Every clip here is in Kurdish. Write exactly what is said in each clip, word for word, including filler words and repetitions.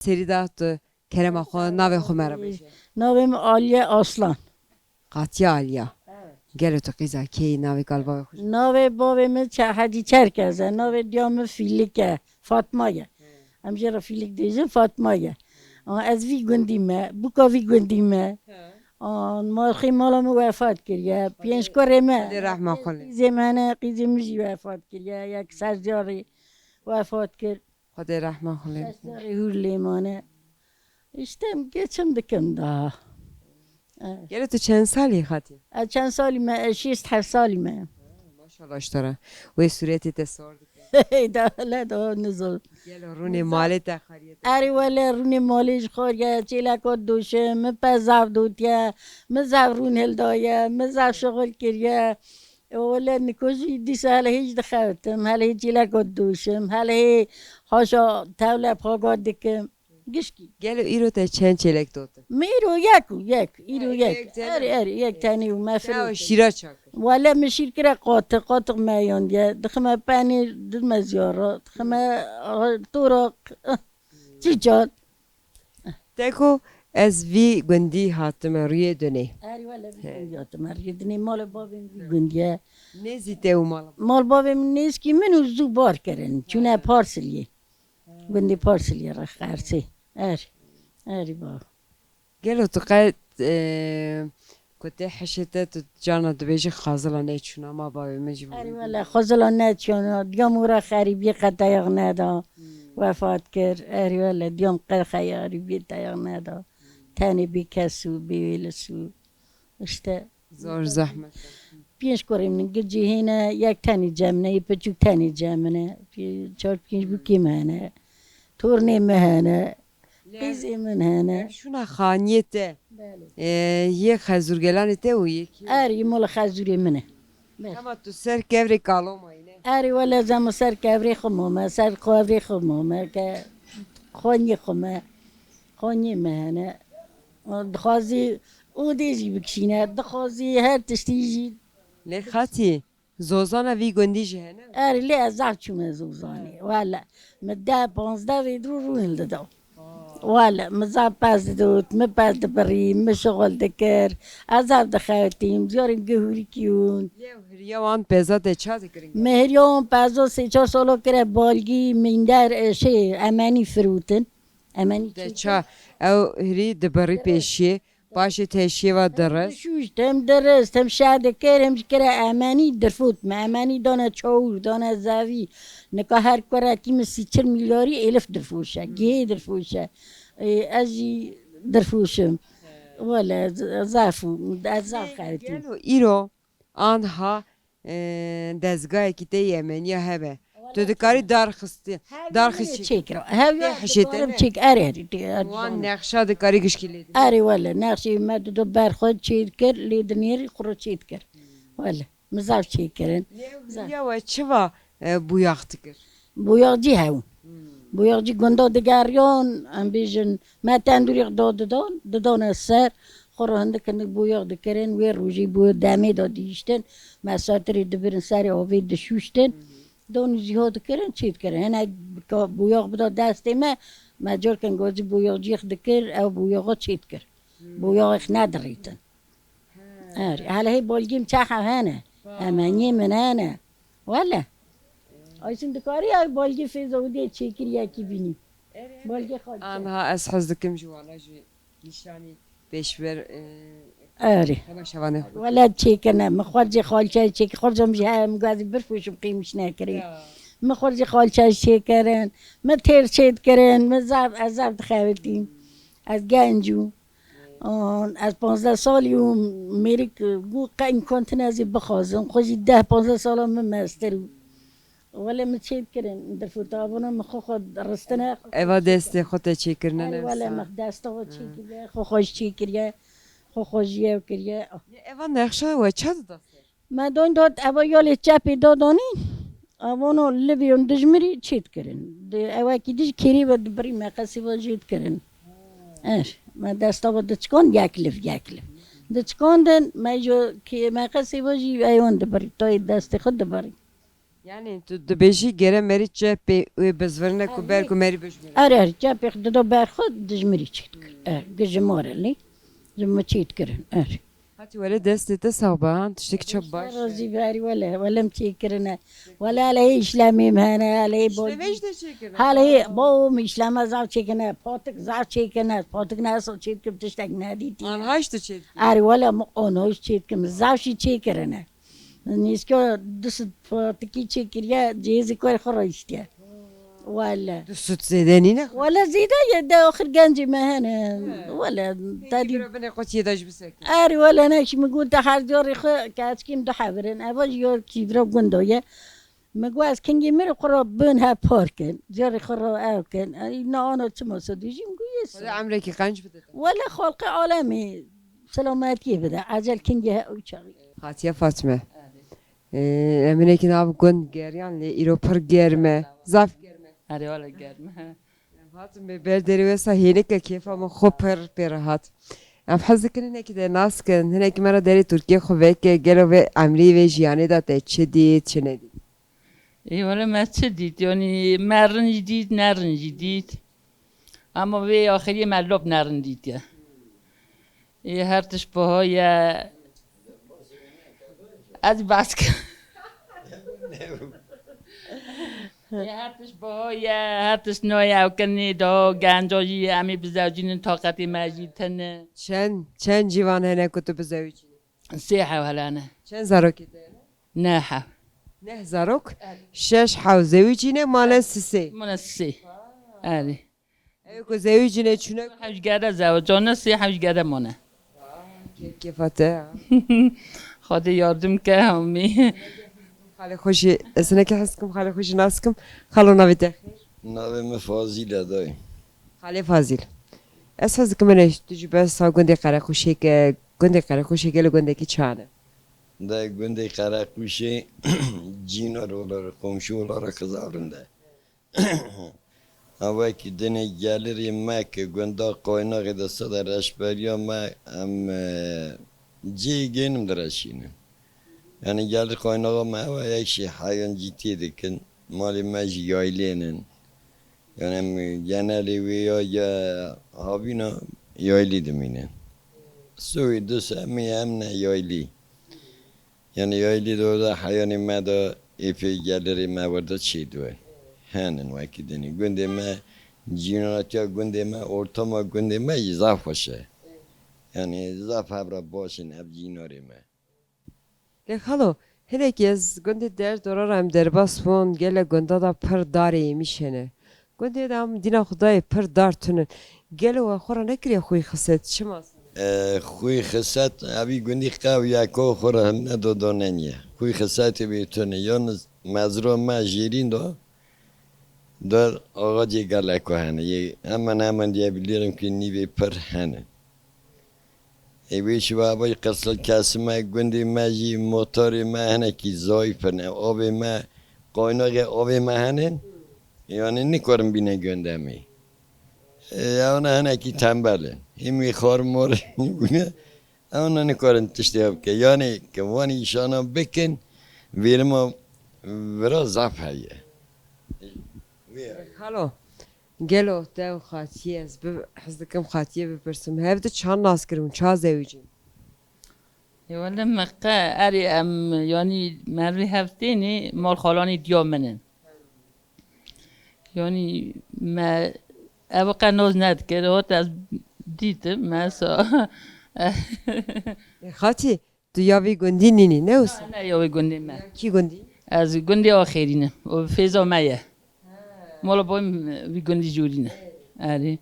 Serî da tu kerema xwe, navê xwe me re bêje. Navê min Aliye Aslan. Qatiya Aliya. Evet. Gelo tu qîza kê yî, navê kal bavê xwe? Navê bavê min Çe-, Hecî Çerkez e. Navê diya min Fîlik e. Fatma ye. Em jê re Fîlik dêjin, Fatma ye. A, ez vî gundî me, bûka vî gundî me. He. A, malxê mala min wefat kiriye. Pênc kurê me. Xwedê rehma xwe lê. Qîzê me hene, qîzê min jî wefat kiriye. Yek ser carê wefat kir. Xwedê rehma xwe lê. Ser carê hûr lê mane. Îşte em geçim dikim daha. Evet. Gelo tu çend salî hatî? Ez çend salî me? Ez şêst heft salî me. Maşallah ji te re. Wê sûretê te sar dike. Heyda, hele da nizor. Gelo rûnê malê te xariye te? Erê wele rûnê malê ji xariye, çêleka doşim, min pe zaf dotiye, min zaf rûn hildaye, min zaf şixul kiriye. Wele niko jî dîsa hele hê jî dixewitim, hele hê çêleka doşim, hele hê haşa tewle paga dikim. Gişkî. Gelo îro te çend çêlek dotin? Min îro yek û yek, îro Ha, yek. yek tenê. Erê, erê, yek tenê û me Te firê. Şîra çak kir? Wele min şîr kire qatiq, qatiq me yandiye. Dixime penîr, dime ziyara, dixime, a, toraq, çîçan. Te ku ez vî gundî hatime rûyê dunê. Erê wele vî He. gundî hatime rûyê dunê. Mala bavê min vî gundiye. Nêzî te û mala? Mal bavê min nêzkî min û zû bar kirin. Çûne Parsiliyê. Gundê Parsiliyê re Qersê. Er. Erî ba. Gelo tu qet, e, ku tê hişê te tu cana dibêjî xazila neçûna ma bavê min jî Erî wele xazila neçûna. Diyam û re xerîbiyê qet dayak neda. Hmm. Wefat kir. Erî wele diyam qet xerîbiyê dayak neda. Tenê bê kes û bê wêlis û. Îşte. Zor zehmet e. Pênc kurê min gicî hêne, yek tenê cem ne, yê piçûk tenê cem ne. Pê-, çar pênc bûkê me hene. Tornê me hene. Lê Qîzê min hene. Ev şûna xaniyê te. Belê. E, yê Xezûrgelanê te û yê kê? Er, yê mala Xezûrê min e. Belê. Hema tu ser kevrê kalo mayîne? Erê wele zema ser kevrê xwe mame, ser kevrê xwe mame ke xaniyê xwe me. Xaniyê me hene. Dixwazî odê jî bikişîne, dixwazî her tiştî jî. Lê xatî, zozana vî gundî jî hene? Erê, lê ez zaf çûme zozanê. Wele, min deh panzdeh vê dirû rûn dida. Wele, min zaf pez didot, min pez dibirî, min şixul dikir. Ez zaf dixewitîm, ziyarên guhûrikî hûn. Lê ew hiriya wan peza te ça dikirin? Min hiriya wan peza sê çar sala kire balgî, minder, e, şey, emenî firotin. Emenî De çêkir. ça ew hirî dibirî pêşiyê, paşê te şêva diris. Dişûştim, diristim, şeh dikir, him ji kire emenî dirfot me. Emenî dane çawûr, dane zevî. Nika her kurekî min sî çil milyarî êlif dirfûşe, gihê dirfûşe. Ê, ez jî dirfûşim. Wele, z-, zaf û, ez zaf xewitîm. Gelo îro Anha, e, dezgayekî te yemeniya hebe. Tu dikarî darxistî, Her darxist yemeniya çêkir. Çêkir. Hev Tê ya hişê te dikarim ne? çêk. Erê, erê, tê, erê, Wan zane. nexşa dikarî gişkî lê dî. Erê wele, nexşê me dido ber xwe çêkir, lê dinêrî xwe çêdikir. Wele, min zaf çêkirin. Lê ew Zaf. hiriya we çiva, e, bûyax dikir? Bûyaxcî hew. Hmm. Bûyaxcî gunda digeriyan, em bêjin, me tendûrê da didan, didane ser, xwe re hindik hindik bûyax dikirin, wê rojê bû demê de dihiştin, me sertirê dibirin serê avê dişûştin, Hmm. donî jî ha dikirin, çê dikirin. Hinek ka bûyax bida destê me, me carken gazî bûyaxcîx dikir, ew bûyaxa çê dikir. Hmm. Bûyaxê xwe nedirîtin. He. Er, hele hê balgêm çexa hene. Ha. Emeniyê min hene. Wele. Ayşin dikarî ev balgê fêza û dê çêkir yekî bînî. Erê, erê. Balgê xalçe. Anha ez hez dikim ji wana jî nîşanî pêşber, e, Erê. hema şevanê xwe. Wele çêkirine. Min xwe jê xalçe çêkir. Xwe jî hem gazî birfûşim qîmiş nekirî. Ya. Min xwe jê xalçe çêkirin. Min têr çêdikirin. Min zaf, ez zaf dixewitîm. Ez genc û. An, ez panzdeh salî û mêrik, e, got qe îmkan tine ez ê bixwazim. Xwe jî deh panzdeh sala min mestir û. Wele min çê dikirin, dirfûta avana min xwe xwe ristine. Eva destê xwe te çêkirine Ay, wele nefsa. min desta xwe Hı. çêkiriye, xwe xwe jî çêkiriye, xwe xwe jî ew kiriye. Eva nexşa we ça dida ser? Me don dot eva yolê çepê dadanî. Avano livê yon dijmirî çê dikirin. Di ewekî dij kêrî ve dibirî meqesî ve jê dikirin. Er, me desta ve diçikan yek liv, yek liv. Diçikandin, me jo kê-, meqesî ve jî eyon dibirî, tayê destê xwe dibirî. Yani tu dibêjî gere merî çepê wê bizvirine ku ber ku merî bijmire. Er, er, çepê xwe dido ber xwe dijmirî çêdikir. Er, gijimar e lê. Ji min çêdikirin, er. Hatî were destê te sax be, han tiştekî çep baş. Razî be, erî wele, wele min çêkirine. Wele hele hê îşlemê min hene, hele hê bo-, Îşlemê jî te çêkirine? Hele hê bo min îşleme zaf çêkirine, patik zaf çêkirine, patik ne esal çêdikim tiştek nedîtî. Anha jî tu çêdikî? Erî wele min anha jî çêdikim, zaf jî çêkirine. Nîska du sed patikî çêkiriye, cihêzê ku xwe rayîştiye. Wele. Du sed zêde nîne? Wele zêde ye, de axir gencê me hene. He. Wele, tedî. Bira binê xwe çiyê de ji bisekin. Erê wele ne, şî min got te her carê xwe keçikê min du hev in. Eva jî ya kîvra gunda ye. Min got ez kingê min re xwe re bin hev par kin. Carê xwe re ew kin. Ey, na ana çima sedû jî min got yê. Xwedê emrekî qenc bide te. Wele xalqê alemê selametiyê bide. Ecel kingê he ew çaxî. Xatiye Fatme. Ee, em hinekî nav gund geriyan lê îro pir germ e. Zaf germ e. Erê wele germ e. Em hatin bê ber derê wesa hênik e, kêfa min xwe pir pê rehat. Em hez dikin hinekî de nas kin, hinekî me re derê Tirkiyê xwe veke, gelo vê emrî vê jiyanê de te çi dît, çi nedît? Ê wele me çi dît, yanî me rincî dît, nerincî dît. Ama vê axiriyê me lop nerin dîtiye. Ê her tişt buha ye. Ez behs ke-, Ê her tişt buha ye, her tişt nayê ew kinê da, genca jî em ê bizewcînin, taqetê me jî tine. Çend, çend ciwan hene ku tu bizewicînî? Sê hew hele hene. Çend zarokê te hene? Neh hev. Neh zarok? Erê. Şeş hew zewicîne, mane sisê. Mane sisê. Erê. Ew ku zewicîne çûne. Hev ji gere zewicane, sê hev ji gere mane. Kêf kêfa te ya. Xwedê yardim ke hamî. Xalê xwe jî, ez hinekî hez dikim, xalê xwe jî nas dikim. Xalo navê te xêr? Navê min Fazîl e dayê. Xalê Fazîl. Ez hez dikim, tu jî behsa gundê Qerequşê ke, gundê Qerequşê gelo gundekî çan e? De gundê Qerequşê cînar olar, komşu olar, Xizavrin de. Wekî dinê gelirê me ki gunda Qaynaxê de sede reşberiya me, em, e, cihê gênim direşînin. Yani gelir qaynaxa me ew e, yek jî heyan cî tê dikin, malê me jî yaylênin. Yani em genelê wê ya, ya havîna yaylî dimînin. Sowê du semê em ne yaylî. Yani yaylî de orada heyanê me de êpê gelirê me orada çêdiwe. Henin wekî dinê. Gundê me cînatiya gundê me, ortama gundê me jî zaf xweş e. Yani zaf hevra baş in ev cînarê me. Lê xalo, hinekî ez gundê der dora re em derbas bûn, gele gunda da pir darê êmîş hene. Gundê de em dîna Xwedayê pir dar tunin. Gelo we xwe re nekiriye xwî xiset, çima? E, xwî xiset, evî gundî qew yeko xwe re hilne do do neniye. Xwî xisetê wê tune. Yalnız mezra me jêrîn de der ağacê geleko hene. Yê hemen hemen diyebilirim ki nîvê pir hene. Ê wê şiva vay qirsil kesime gundê me jî motorê me hinekî zayîf in. Avê me, qaynaxê avê me hene. Yani nikarin bîne gundê me. Ê, ew ne hinekî tembel in. Hîn wî xar mor bûne. Ew ne nikarin tiştê bike. Yani ki van îşana bikin, vêrima vira zaf heye. Wê ye. Xalo, gelo te û Xatiyê ez bi, hez dikim Xatiyê bipirsim. Hev di çand nas kirin, çand zewicîn? Ê wele me qe erê em, yanî mervê hev tênê mal xalanê diya min in. Yanî me ev qe noz nedikir, hot ez dîtim, me sa. Ê Xatî, tu ya vî gundî nînî, ne wisa? Ne, ne ya vî gundî me. Ya kî gundî? Ez gundê Axêrî ne. O fêza me ye. Mala boy vî gundî jûrî ne. Erê.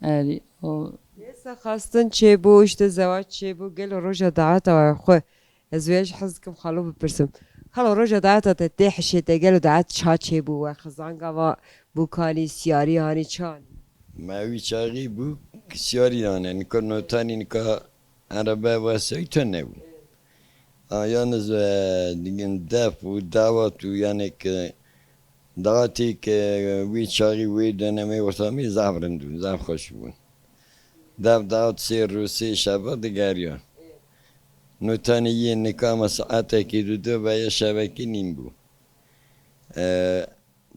Erê. O. Neyse xastin çêbû, işte zewac çêbû, gelo roja daeta we xwe. Ez wê ji hez dikim xalo bipirsim. Xalo, roja daeta te tê hişê te gelo daet ça çêbû we? Xizan gava bûkanî, siyarî hanî çi hanî? Me wî çaxî bû, siyarî nane. Nika notanî nika erebe wesayî tune bû. A, yalnız, e, digin def û dawat û yani ki dawatê ki wî çaxî wê dönemê ortamî zaf rind bû, zaf xweş bû. Dev dawat sê rû sê şeva digeriya. Notanî yê nika me saetekî du du veya şevekî nîn bû. E,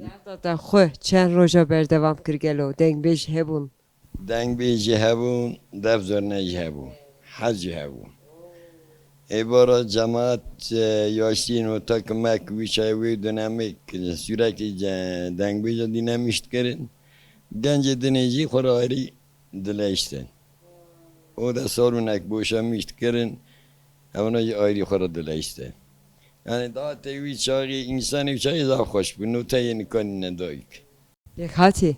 Heta te xwe çend roja berdewam kir gelo? Dengbêj hebûn? Dengbêj jî hebûn, dev zurne jî hebû, hez jî hebû. Êvara cemaat, e, yaşîn û takmek wî çayê wê dönemê sûrekî ce-, dengbêja dîne mişt kirin. Gencê dinê jî xwe re ayrî dileyştin. O de salûnek boşa mişt kirin, hevana jî ayrî xwe re dileyştin. Yani daha te wî çaxî, însanê wî çaxî zaf xweş bû, noteyê nikanîne dayik. Lê xatî,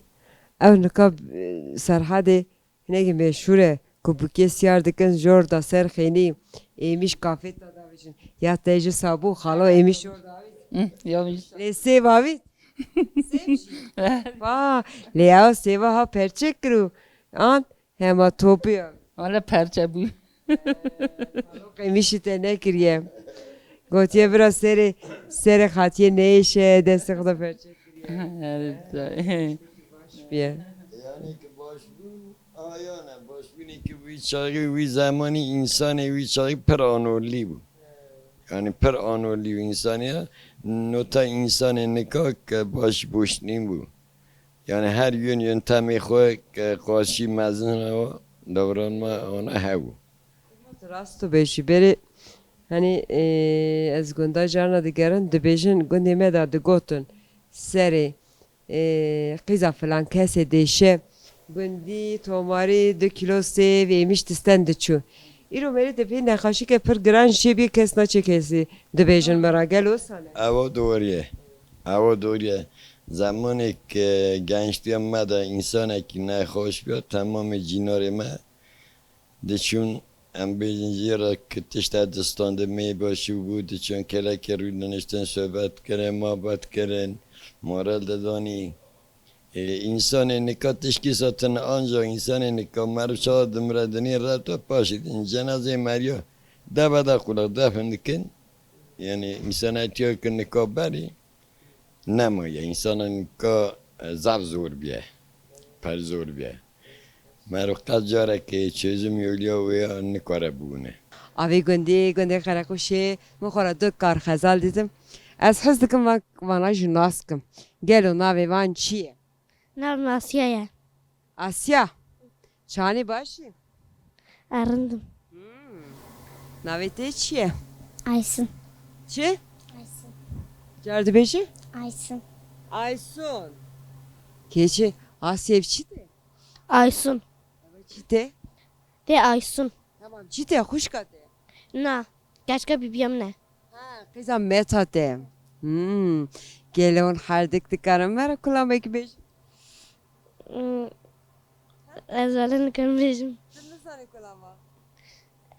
ew nika, e, Serhadê hinekî meşhûr e ku bûkê siyar dikin, jor da ser xênî, êmîş kafê da davêjin. Ya te ji sabû xalo êmîş jor da avît. Hı, ya êmîş. Lê sêv avît? Sêv jî? Ba, lê ew sêva ha perçe kir û an hema topî ya. Wele perçe bû. Xalo qemîşî te nekiriye. Gotiye bira serê, serê xatiye neyêşe, destê xwe de perçe kiriye. Evet. Baş bûye. Yani ki baş bû, ayane, baş bûnê ki wî çaxî, wî zemanî, însanê wî çaxî pir anorlî bû. Yani pir anorlî bû însanê ya. Nota însanê nika ke baş boş nîn bû. Yani her yön yöntemê xwe ke qarşî mezin re davranma ana hebû. Rast tu bêjî, berê, hani, e, ez gunda carna digerin, dibêjin gundê me de digotin, serê, e, qîza filan kesê dêşe, gundî tomarî du kîlo sêv êmîş disten diçû. Îro merê te pê nexaşîke pir giran jê bî kes naçe kesî dibêjin me ra. Gelo wisa ne? Ewa doğru ye. Ewa doğru ye. Zemanek, e, gençliğe me de insanekî nexaş biya, temamê cînarê me diçûn, em bêjin jê re ki tişt e distandin mê başû bû, diçûn kelekê rûdiniştin, sohbet kirin, mabet kirin, moral didanî. Ê, însanê nika tişkî satin, anca însanê nika meriv çawa dimire dinê rewta paşê din cenazeyê meriya deve de qulix defin dikin. Yani însanetiya ki nika berî nemaye. Însana nika, e, zaf zor biye. Pir zor biye. Meriv qet carekê çözüm yolya wê ya nikare bûne. Avê gundê, gundê Qerequşê, min xwe re du kar xezal dîtim. Ez hez dikim va-, vana jî nas kim. Gelo navê van çi ye? Nav min Asya ye. Asya. Çanê baş î? Erindim. Hmm. Navê te çi ye? Aysin. Çi? Aysin. Car dibêjî? Aysin. Aysun. Keçê Asya ev çi te? Aysun. Ev çi te? Te Aysun. Tamam, çi te? Xuşka te? Na, keçka bîbiya min e. Ha, qîza Meta te. Hmm. Gelo hûn her dik dikarin me re kulamek bêjin? Hmm. Ez wele nikim bêjim. Tu nizanî kulama?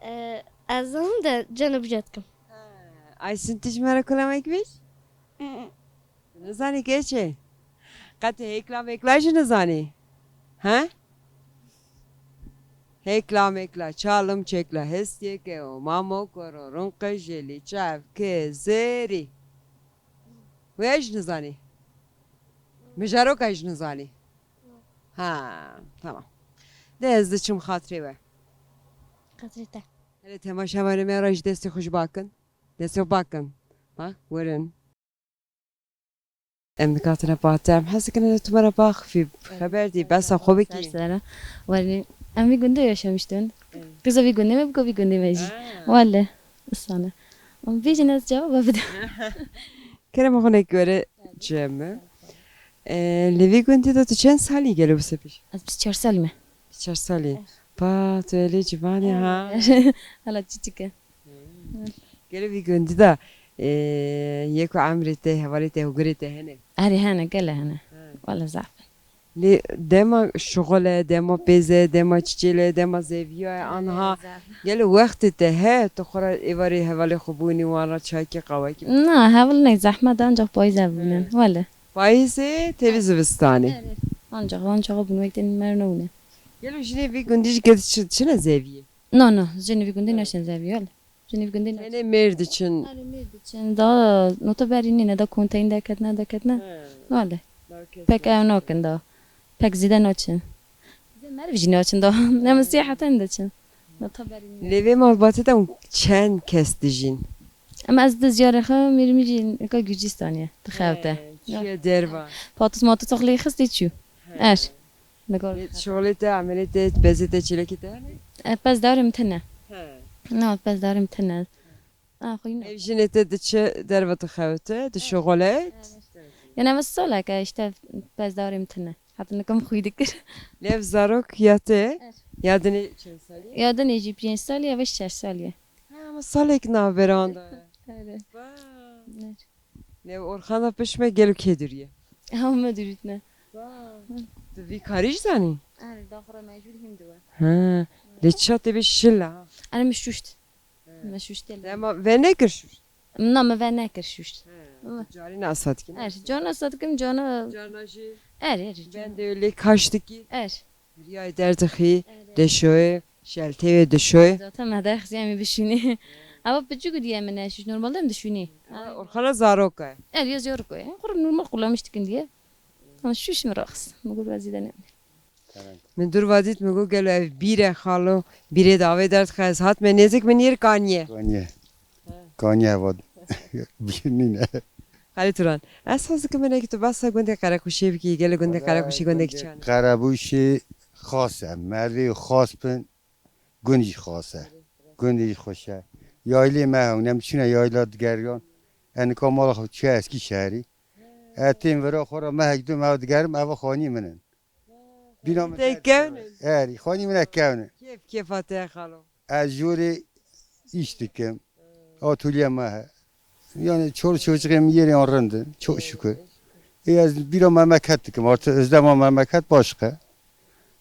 Ee, ez zanim de cene bicet kim. Ha. Aysin, tu ji me re kulamek bêj? Mm. Nizanî keçê? Qet hêkla mêkla jî nizanî? He? Hêkla mêkla, çalim çêkla, hestiyê ke o, mamo koro, runqe jelî, çev, ke, zêrî. Wê jî nizanî? Mijaroka jî nizanî? Ha, tamam. De ez diçim xatirê we. Xatirê te. Hele temaşevanê me re jî destê xwe ji bakin. Destê xwe bakin. Bak, werin. Em nikatine pate, em hez dikine tu me re baxifî, xeber dî, behsa xwe bikî. Ser sera. Welê, em vî gundê yaşamiştin. Evet. Qîza vî gundê me biko vî gundê me jî. Ha. Wele, isane. Em vî jî ez cevaba bide. Kerem xwe nek were cem. Ee, li vî gundê de tu çend salî gelo wisa pêş? Ez bîst û çar salî me. Bîst û çar salî. Evet. Pa, tu elê civanê ha. Hala çiçik e. Gelo vî gundî de, e, yê ku emrê te, hevalê te, hûgirê te hene? Erê hene, gele hene. Ha. Wele zaf. Lê dema şixul e, dema pêz e, dema çiçêl e, dema zeviya ye, anha. Zaf. Gelo wextê te he, tu xwe re êvarê hevalê xwe bûnî, wan re çaykî, qawekî? Na, heval ne, zehmet e, ancak payîzê bûnin. Evet. Wele. Payîzê, tevî zivistanê. Evet. Ancak, ancak bûn wek tên mer newne. Gelo jinê vî gundî jî gedi çi-, çine zeviyê? No, no, jinê vî gundî neşin zeviyê, wele. Jinê vî gundî neşin. Tenê mêr diçin. Erê, mêr diçin. Da nota berî nîne, da konteyn derketine, derketine. He. Wele. Pek ew nakin da. Pek zîde naçin. Zîde meriv jî naçin da. Ne min siyaheten diçin. Nota berî nîne. Lê vê malbatê de çend kes dijîn? Ama ez di ziyarê xwe mêrmî jî nika Gurcistanê ye, dixewte. He, çiye derva. Patus matus xwe lê xist ê çû. He. Er. Nika Lê şixulê te, emelê te, bezê te, çêlekê te hene? E, pez darê min tune. He. Na, pez darê min tune. A, xwîna. Ev jinê te diçe derve dixewte, dişixulet? Yani ev salek e, işte pez darê min tune. Heta nika min xwî dikir. Lê ev zarok ya te? Er. Ya dinê çend salî ye? Ya dinê jî pênc salî ye, ev şeş salî ye. Ha, ama salek navberanda ye. Erê. Vay. Er. Ne Orxana pişme gelo kê duriye? Ew me durîtne. Vay. Tu vî karî jî zanî? Erê, daxura mecbûr hîm diwe. Ha. Lê çiya tê bê şila? Erê, min şuşt. He. Me şuşt tê. Dema venekir şuşt? Na, me venekir şuşt. He. Vay. Carî nasa dikin? Erê, carna sa dikim, carna. Carna jî. Erê, erê, carna. Bende lê kaş dikî? Erê. Riyayê derdixî, Erê. Deşoyê, şelteyê deşoyê. Zaten me derxisî em ê bişînî. Ewa piçûk diye min e, şiş normalde em dişûnî. Ewa Orxana zaroka ye. Erê, ya zarok e. Xwe normal kullanmış dikin diye. Ama şiş mi raxis? Mi got ez zî de ne. Min durva dît, min got gelo ev bîr e xalo, bîrê davê derdixe, ez hatime nêzik, min yêr kaniye. Kaniye. Kaniye ev bîr nîne. Xalî Turan, ez hez dikim hinekî tu behsa gundê Qerequşê bikî, gelo gundê Qerequşê gundekî çawa ne? Qerequşê xas e, merivê xas bin, gund jî xas e. Gundê jî xweş e. Yaylê me hewne, em çûne yayla digeriyan. Enika mala xwe çûye Eskîşehirî. E, tên vira xwe re mehek du meha digerim, eva xanî min in. Bîna min Tê kevn in? Erî, xanî min e kevn in. Kêf kêfa te xalo. Ez jorê îş dikim. Atölye me he. Yani çoluk çocuğê min yerê an rind in. Çok şükür. Ê ez bîra memleket dikim. Artık özlema memleket başka.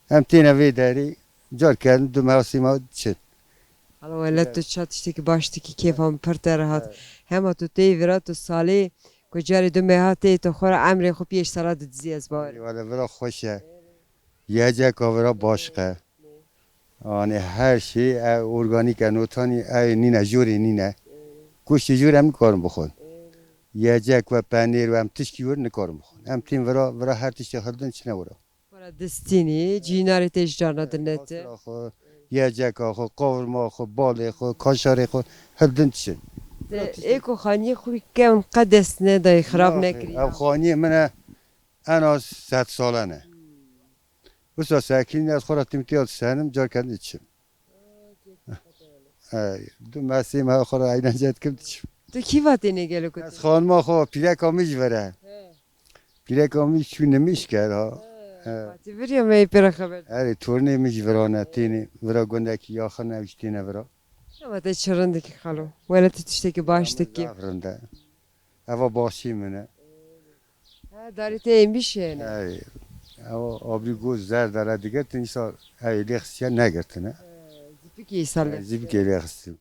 Em têne vê derê car kerin du meha sî meha diçin. Hala wele tu ça tiştekî baş dikî, kêfa min pir te re hat. Evet. Hema tu tê vira tu salê ku carê du meha tê tu xwe re emrê xwe pêş sala didizî ez bawer. Wele vira xweş e. Yeceka vira başik e. Anê her şey e, organîk e, notanî e, nîne, jorê nîne. Goştê jor em nikarin bixwin. Yecek we, penêr we, em tişkî jor nikarin bixwin. Em tên vira, vira her tiştê hildin çine wira. Xwe re distînî, cînarê te ji carna dinete. Xwe, yeceka xwe, qavurma xwe, balê xwe, kaşarê xwe hildin çin. Te ê ku xaniyê xwe kevn qe dest nedayê, xirab nekirî. Ev xaniyê min e, en az sed sale ne. Wisa sekîn ez xwe re timtîya disenim, car ketin diçim. Ey, du mesê me xwe re eğlence dikim diçim. Tu kî va têne gelo ku? Ez xanima xwe, pîreka min jî vere. He. Pîreka min jî çû nimîş kir ha. He. He. Fatî viriya me yê pê re xeber. Erê, tornê min jî virane têne, vira gundekî yaxin ew jî têne vira. Ama te çi rind dikî xalo. Wele tu tiştekî baş dikî. Zaf rind e. Eva başî min e. Ha, darê te êmbî şêne. Ey, ew abrî got zer dere digirtin, îsa ey lê xistiye negirtine. He, zîpikê îsa lê. Ey, zîpikê lê xistin.